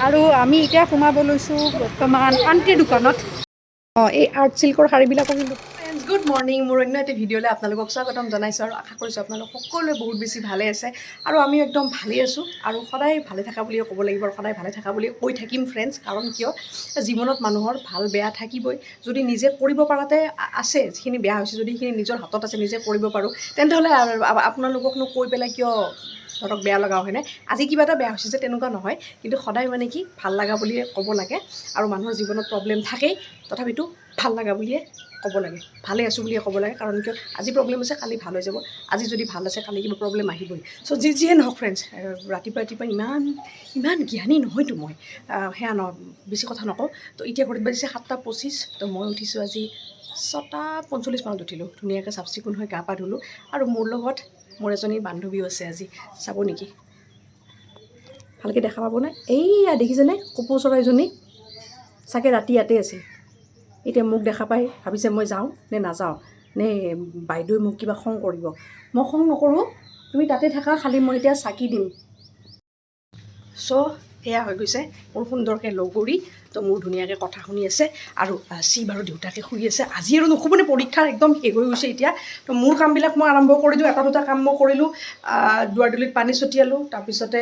আৰু আমি এতিয়া সোমাব লৈছোঁ বৰ্তমান আণ্টিৰ দোকানত। অঁ, এই আৰ্ট চিল্কৰ শাৰীবিলাকো কিন্তু। Friends, good morning. মোৰ অন্য এটি ভিডিঅ'লৈ আপোনালোকক স্বাগতম জনাইছোঁ আৰু আশা কৰিছোঁ আপোনালোক সকলোৱে বহুত বেছি ভালে আছে আৰু আমিও একদম ভালেই আছোঁ আৰু সদায় ভালে থকা বুলিয়ে ক'ব লাগিব আৰু সদায় ভালে থকা বুলি কৈ থাকিম ফ্ৰেণ্ডছ। কাৰণ কিয়, জীৱনত মানুহৰ ভাল বেয়া থাকিবই। যদি নিজে কৰিব পৰাতে আছে, যিখিনি বেয়া হৈছে যদি সেইখিনি নিজৰ হাতত আছে, নিজে কৰিব পাৰোঁ, তেন্তে হ'লে আপোনালোককনো কৈ পেলাই কিয় ধৰক বেয়া লগা হয়নে? আজি কিবা এটা বেয়া হৈছে যে তেনেকুৱা নহয়, কিন্তু সদায় মানে কি ভাল লগা বুলিয়ে ক'ব লাগে। আৰু মানুহৰ জীৱনত প্ৰব্লেম থাকেই, তথাপিতো ভাল লগা বুলিয়ে ক'ব লাগে, ভালে আছোঁ বুলিয়ে ক'ব লাগে। কাৰণ কিয়, আজি প্ৰব্লেম আছে, কালি ভাল হৈ যাব। আজি যদি ভাল আছে, কালি কিবা প্ৰব্লেম আহিবই। চ' যিয়ে নহওক ফ্ৰেণ্ডছ, ৰাতিপুৱা ৰাতিপুৱা ইমান ইমান জ্ঞানী নহয়তো মই, সেয়া ন বেছি কথা নকওঁ। তো এতিয়া ঘৰত বাজিছে 7:25। তো মই উঠিছোঁ আজি 6:45 মানত উঠিলোঁ। ধুনীয়াকৈ চাফ চিকুণ হৈ গা পা ধুলোঁ আৰু মোৰ লগত মোৰ এজনী বান্ধৱীও আছে আজি। চাব নেকি? ভালকৈ দেখা পাবনে? এইয়া দেখিছেনে কপৌ চৰাইজনী? চাগে ৰাতি ইয়াতে আছিল। এতিয়া মোক দেখা পাই ভাবিছে মই যাওঁ নে নাযাওঁ, নে বাইদেৱে মোক কিবা খং কৰিব। মই খং নকৰোঁ, তুমি তাতে থাকা, খালি মই এতিয়া চাকি দিম। চ' সেয়া হৈ গৈছে মোৰ সুন্দৰকৈ লগৰী। তো মোৰ ধুনীয়াকৈ কথা শুনি আছে আৰু শিৱ আৰু দেউতাকে শুই আছে। আজি আৰু নুশুবনে, পৰীক্ষা একদম শেষ হৈ গৈছে এতিয়া। তো মোৰ কামবিলাক মই আৰম্ভ কৰি দিওঁ। এটা দুটা কাম মই কৰিলোঁ, দুৱাৰডলিত পানী ছটিয়ালোঁ, তাৰপিছতে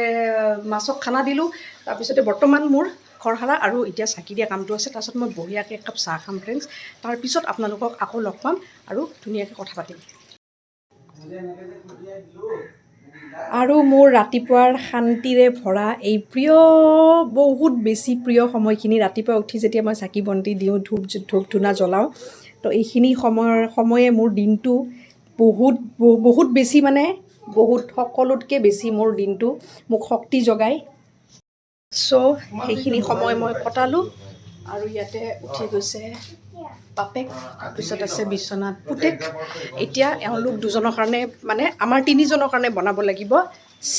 মাছক খানা দিলোঁ, তাৰপিছতে বৰ্তমান মোৰ ঘৰ সাৰা আৰু এতিয়া চাকি দিয়া কামটো আছে। তাৰপিছত মই বঢ়িয়াকৈ একাপ চাহ খাম ফ্ৰেণ্ডছ। তাৰপিছত আপোনালোকক আকৌ লগ পাম আৰু ধুনীয়াকৈ কথা পাতিম। আৰু মোৰ ৰাতিপুৱাৰ শান্তিৰে ভৰা এই প্ৰিয়, বহুত বেছি প্ৰিয় সময়খিনি, ৰাতিপুৱা উঠি যেতিয়া মই চাকি বন্তি দিওঁ, ধূপ ধূপ ধূনা জ্বলাওঁ, তো এইখিনি সময়ে মোৰ দিনটো বহুত বহুত বেছি, মানে বহুত সকলোতকৈ বেছি মোৰ দিনটো মোক শক্তি যোগায়। চ' সেইখিনি সময় মই কটালোঁ আৰু ইয়াতে উঠি গৈছে বাপেক, তাৰপিছত আছে বিচনাত পুতেক। এতিয়া এওঁলোক দুজনৰ কাৰণে, মানে আমাৰ তিনিজনৰ কাৰণে বনাব লাগিব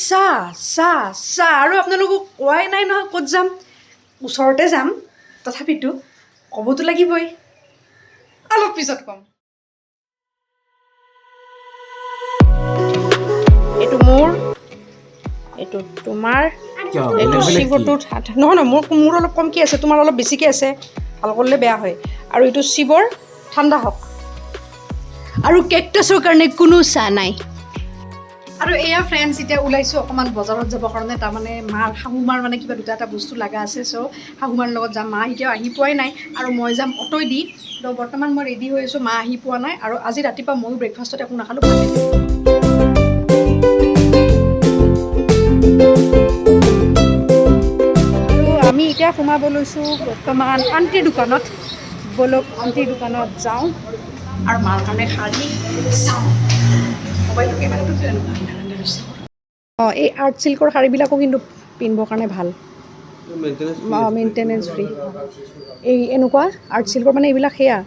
চাহ চাহ চাহ। আৰু আপোনালোকক কোৱাই নাই নহয় ক'ত যাম। ওচৰতে যাম, তথাপিতো ক'বতো লাগিবই, অলপ পিছত ক'ম। এইটো মোৰ, এইটো তোমাৰ, এইটো শিৱটো। নহয় নহয়, মোৰ অলপ কমকৈ আছে, তোমাৰ অলপ বেছিকৈ আছে। ভাল কৰিলে বেয়া হয়। আৰু এইটো শিৱৰ, ঠাণ্ডা হওক। আৰু কেকটাছৰ কাৰণে কোনো চাহ নাই। আৰু এয়া ফ্ৰেণ্ডছ, এতিয়া ওলাইছোঁ অকণমান বজাৰত যাবৰ কাৰণে। তাৰমানে মাৰ শাহুমাৰ মানে কিবা দুটা এটা বস্তু লগা আছে, চ' শাহুমাৰ লগত যাম। মা এতিয়াও আহি পোৱাই নাই আৰু মই যাম অ'টোই দি। তো বৰ্তমান মই ৰেডি হৈ আছোঁ, মা আহি পোৱা নাই। আৰু আজি ৰাতিপুৱা ময়ো ব্ৰেকফাষ্টত একো নাখালোঁ। আৰু আমি এতিয়া সোমাব লৈছোঁ বৰ্তমান আণ্টিৰ দোকানত। ব'লক, আণ্টিৰ দোকানত যাওঁ আৰু মাৰ কাৰণে শাৰী চাওঁ। মোবাইলটো কেমেৰাটো কিয় এনেকুৱা আন্ধাৰ আন্ধাৰ হৈছে? অঁ, এই আৰ্ট চিল্কৰ শাৰীবিলাকো কিন্তু পিন্ধিবৰ কাৰণে ভাল, মেইনটেনেঞ্চ ফ্ৰী। এই এনেকুৱা আৰ্ট চিল্কৰ মানে এইবিলাক সেয়া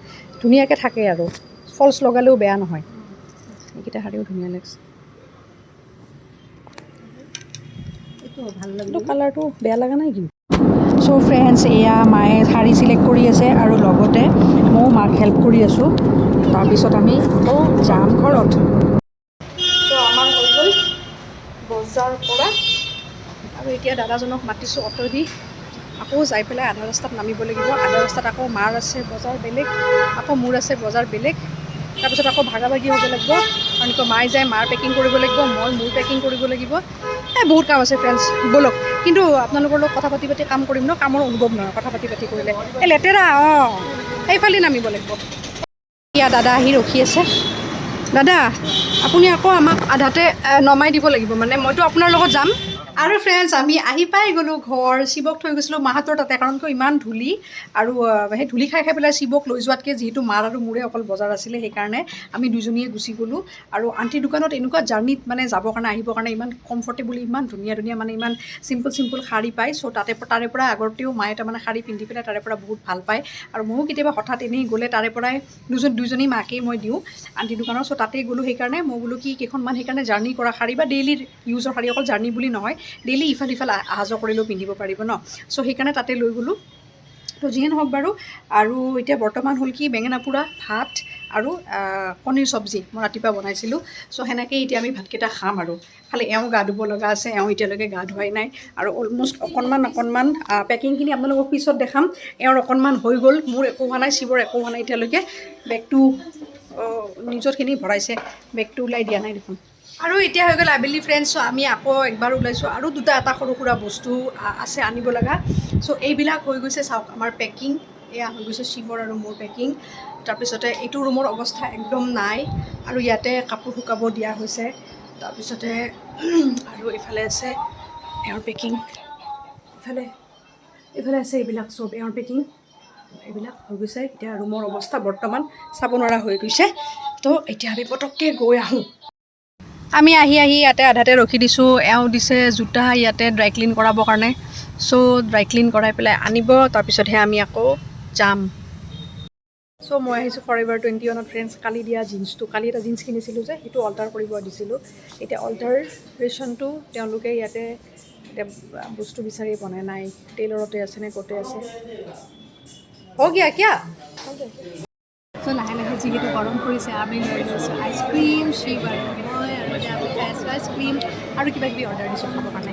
ধুনীয়াকৈ থাকে আৰু ফলছ লগালেও বেয়া নহয়। এইকেইটা শাৰীও ধুনীয়া লাগিছে। এইটো কালাৰটো বেয়া লগা নাই কিন্তু। চ' ফ্ৰেণ্ডছ, এয়া মায়ে শাৰী চিলেক্ট কৰি আছে আৰু লগতে ময়ো মাক হেল্প কৰি আছোঁ। তাৰপিছত আমি আকৌ যাম ঘৰত। তো আমাৰ হৈ গ'ল বজাৰ কৰা আৰু এতিয়া দাদাজনক মাতিছোঁ অ'টো দি। আকৌ যাই পেলাই আধা ৰাস্তাত নামিব লাগিব। আধা ৰাস্তাত আকৌ মাৰ আছে বজাৰ বেলেগ, আকৌ মোৰ আছে বজাৰ বেলেগ। তাৰপিছত আকৌ ভাগা ভাগি হ'ব লাগিব, কাৰণ কিয় মায়ে যায় মাৰ পেকিং কৰিব লাগিব, মই মোৰ পেকিং কৰিব লাগিব। এই বহুত কাম আছে ফ্ৰেণ্ডছ। ব'লক, কিন্তু আপোনালোকৰ লগত কথা পাতি পাতি কাম কৰিম ন, কামৰ অনুভৱ নহয় কথা পাতি পাতি কৰিলে। এই লেতেৰা, অঁ, সেইফালে নামিব লাগিব। এতিয়া দাদা আহি ৰখি আছে। দাদা, আপুনি আকৌ আমাক আধাতে নমাই দিব লাগিব, মানে মইতো আপোনাৰ লগত যাম। আৰু ফ্ৰেণ্ডছ, আমি আহি পাই গ'লোঁ ঘৰ। শিৱক থৈ গৈছিলোঁ মাহঁতৰ তাতে, কাৰণ কিয় ইমান ধূলি আৰু সেই ধূলি খাই খাই পেলাই শিৱক লৈ যোৱাতকৈ যিহেতু মাৰ আৰু মোৰে অকল বজাৰ আছিলে, সেইকাৰণে আমি দুজনীয়ে গুচি গ'লোঁ। আৰু আণ্টিৰ দোকানত এনেকুৱা জাৰ্ণিত মানে যাবৰ কাৰণে আহিবৰ কাৰণে ইমান কমফৰ্টেবলি, ইমান ধুনীয়া ধুনীয়া, মানে ইমান চিম্পল চিম্পল শাৰী পায়। চ' তাৰে পৰা আগতেও মায়ে তাৰমানে শাৰী পিন্ধি পেলাই তাৰে পৰা বহুত ভাল পায়। আৰু ময়ো কেতিয়াবা হঠাৎ এনেই গ'লে তাৰে পৰাই দুজনী মাকেই মই দিওঁ আণ্টিৰ দোকানৰ। চ' তাতেই গ'লোঁ, সেইকাৰণে মই বোলো কি কেইখনমান সেইকাৰণে জাৰ্ণি কৰা শাৰী বা ডেইলি ইউজৰ শাৰী, অকল জাৰ্ণি বুলি নহয়, ডেইলি ইফাল সিফাল অহা যোৱা কৰিলেও পিন্ধিব পাৰিব ন। চ' সেইকাৰণে তাতে লৈ গ'লোঁ। তো যিয়ে নহওক বাৰু, আৰু এতিয়া বৰ্তমান হ'ল কি বেঙেনা পোৰা ভাত আৰু কণীৰ চব্জি মই ৰাতিপুৱা বনাইছিলোঁ। চ' সেনেকেই এতিয়া আমি ভাতকেইটা খাম। আৰু খালি এওঁ গা ধুব লগা আছে, এওঁ এতিয়ালৈকে গা ধোৱাই নাই। আৰু অলমষ্ট অকণমান অকণমান পেকিংখিনি আপোনালোকক পিছত দেখাম। এওঁৰ অকণমান হৈ গ'ল, মোৰ একো হোৱা নাই, শিৱৰ একো হোৱা নাই এতিয়ালৈকে। বেগটো নিজৰখিনি ভৰাইছে, বেগটো ওলাই দিয়া নাই দেখোন। আৰু এতিয়া হৈ গ'ল আবেলি ফ্ৰেণ্ডছ। চ' আমি আকৌ একবাৰ ওলাইছোঁ আৰু দুটা এটা সৰু সুৰা বস্তু আছে আনিব লগা। চ' এইবিলাক হৈ গৈছে, চাওক আমাৰ পেকিং। এয়া হৈ গৈছে শিৱৰ আৰু মোৰ পেকিং। তাৰপিছতে এইটো ৰুমৰ অৱস্থা একদম নাই আৰু ইয়াতে কাপোৰ শুকাব দিয়া হৈছে। তাৰপিছতে আৰু এইফালে আছে এওঁৰ পেকিং, ইফালে আছে এইবিলাক চব এওঁৰ পেকিং। এইবিলাক হৈ গৈছে। এতিয়া ৰুমৰ অৱস্থা বৰ্তমান চাব নোৱাৰা হৈ গৈছে। তো এতিয়া আমি পটককৈ গৈ আহোঁ। আমি আহি আহি ইয়াতে আধাতে ৰখি দিছোঁ। এওঁ দিছে জোতা ইয়াতে ড্ৰাই ক্লিন কৰাবৰ কাৰণে। চ' ড্ৰাই ক্লিন কৰাই পেলাই আনিব, তাৰপিছতহে আমি আকৌ যাম। চ' মই আহিছোঁ ফৰেভাৰ 21ত ফ্ৰেণ্ডছ। কালি দিয়া জিন্সটো, কালি এটা জিন্স কিনিছিলোঁ যে, সেইটো অল্টাৰ কৰিব দিছিলোঁ। এতিয়া অল্টাৰেশ্যনটো তেওঁলোকে ইয়াতে এতিয়া বস্তু বিচাৰি পোৱা নাই, টেইলৰতে আছে নে ক'তে আছে। हो गया क्या? চ' লাহে লাহে যিহেতু গৰম পৰিছে, আমি লৈ লৈছোঁ আইচক্ৰীম, শিৱ আৰু মই। আৰু এতিয়া আমি খাই আছোঁ আইচক্ৰীম আৰু কিবা কিবি অৰ্ডাৰ দিছোঁ খাবৰ কাৰণে।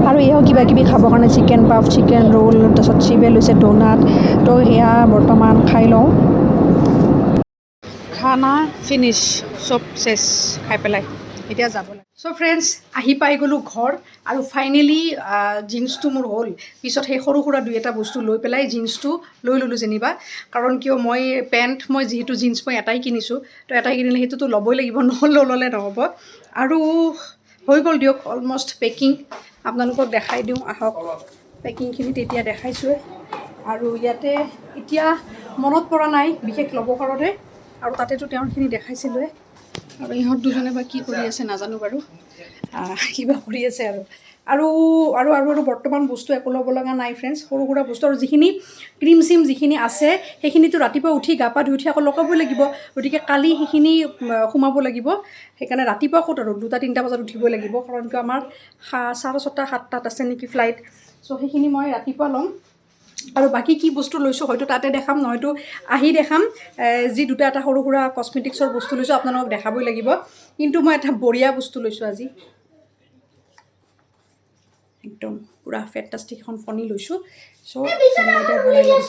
আৰু এয়াও কিবা কিবি খাবৰ কাৰণে, চিকেন পাফ, চিকেন ৰোল, তাৰপিছত শিৱে লৈছে ড'নাট। তো সেয়া বৰ্তমান খাই লওঁ। খানা ফিনিছ, চব শেষ, খাই পেলাই এতিয়া যাব লাগে। চ' ফ্ৰেণ্ডছ, আহি পাই গ'লোঁ ঘৰ আৰু ফাইনেলি জিন্সটো মোৰ হ'ল। পিছত সেই সৰু সুৰা দুই এটা বস্তু লৈ পেলাই জিন্সটো লৈ ল'লোঁ যেনিবা। কাৰণ কিয়, মই পেণ্ট, মই যিহেতু জিন্স মই এটাই কিনিছোঁ, তো এটাই কিনিলে সেইটোতো ল'বই লাগিব, নল'লে নহ'ব। আৰু হৈ গ'ল দিয়ক অলমষ্ট পেকিং। আপোনালোকক দেখাই দিওঁ আহক। পেকিংখিনি তেতিয়া দেখাইছোঁৱে। আৰু ইয়াতে এতিয়া মনত পৰা নাই বিশেষ ল'ব কাৰণে। আৰু তাতেতো তেওঁৰখিনি দেখাইছিলোঁৱে। আৰু ইহঁত দুজনে বা কি কৰি আছে নাজানো বাৰু, কিবা কৰি আছে। আৰু আৰু আৰু আৰু আৰু বৰ্তমান বস্তু একো ল'ব লগা নাই ফ্ৰেণ্ডছ। সৰু সুৰা বস্তু আৰু যিখিনি ক্ৰীম চিম যিখিনি আছে, সেইখিনিতো ৰাতিপুৱা উঠি গা পা ধুই উঠি আকৌ লগাবই লাগিব। গতিকে কালি সেইখিনি সোমাব লাগিব। সেইকাৰণে ৰাতিপুৱা ক'ত আৰু 2টা 3টা বজাত উঠিবই লাগিব, কাৰণ কিয় আমাৰ 6:30, 7টাত আছে নেকি ফ্লাইট। চ' সেইখিনি মই ৰাতিপুৱা ল'ম। আৰু বাকী কি বস্তু লৈছোঁ হয়তো তাতে দেখাম, নহয়তো আহি দেখাম। যি দুটা এটা সৰু সুৰা কচমেটিক্সৰ বস্তু লৈছোঁ, আপোনালোকক দেখাবই লাগিব। কিন্তু মই এটা বঢ়িয়া বস্তু লৈছোঁ আজি, একদম পূৰা ফেণ্টাষ্টিক এখন ফণি লৈছোঁ। চ' এতিয়া ভৰাই ল'ম।